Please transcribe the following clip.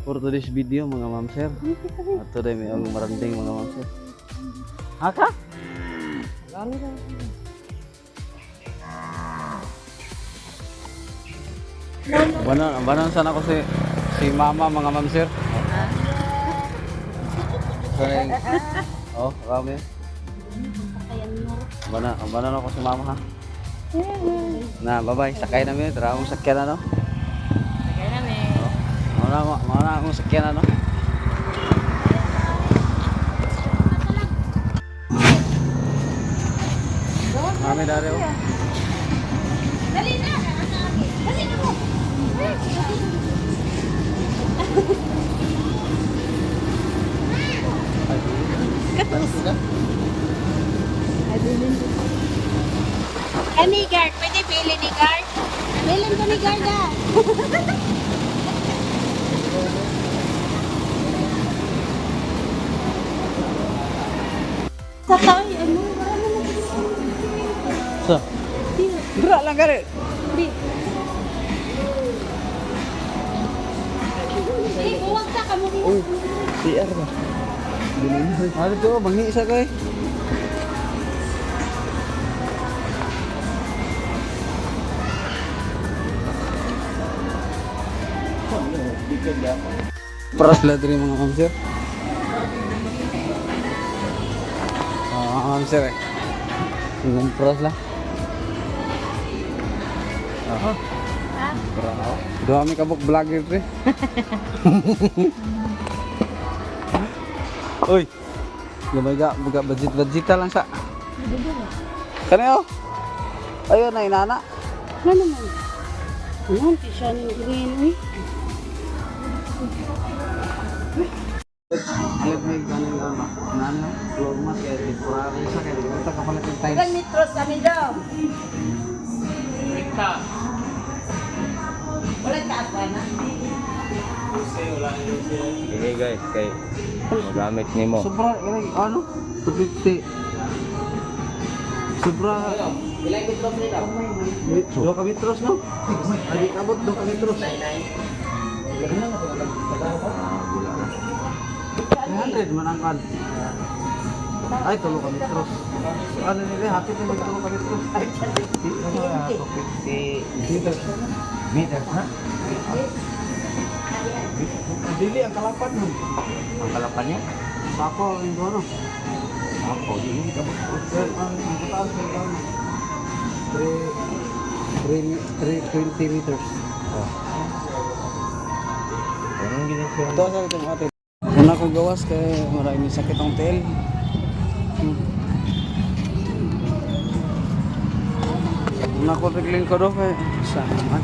For today's video, mga ma'am sir. Ato dai may ang maranding, mga ma'am sir. Haka? Banon, banon sana ko si si mama, mga ma'am sir. Kay Oh, kami. Bana, banon ako si mama ha. Na, bye-bye. Sakay na mi, tara akong sakyan na no. Sakay namin. Mao na, mao na akong sakyan na no. Mami dari oh. Dali na! Dali na mo! Kami, guard. Pwede pili ni guard? Bilin ko ni guard ah. Sa tayo, ano? Marami na. So, dira lang gari. Di. Eh, buwag ta kamo ni. CR ba? Ano to, manghi isa kay. Para sila diri, mga ma'am sir. Oh, mga ma'am sir eh. Ngumpras lah. Oh. Bravo. Duha mi kabuk vlogger pre. Uy. Gamay ga, buga budget budgeta lang sa. Kani oh. Ayun na inana. Ano naman? Ano, di siya ng green eh. Alit may kanin lang ba? Nana, floor mat kay temporary sa kay unta ka palit og tiles. Metros kami daw. Wala taas ba na? Ini guys, kay magamit nimo. Sobra ini ano? 250. Sobra. Ilang metros nila? Dua ka metros no? Adi abot 2 ka metros. 300 man ang kan. Ay, tulo ka metros. So, ano nila, hapit na magtulo ka metros. 250 Meters. meters ha? Dili ang kalapan mo. Ang kalapan niya? Sako ang ano. Ako, di hindi ka ba? Ang kataas ng ano. 3 3 320 meters. Anong ginagawa? Ito sa itong ate. Una ko gawas kay maraming sakit ang tail. Una ko regling ko do kay sa man.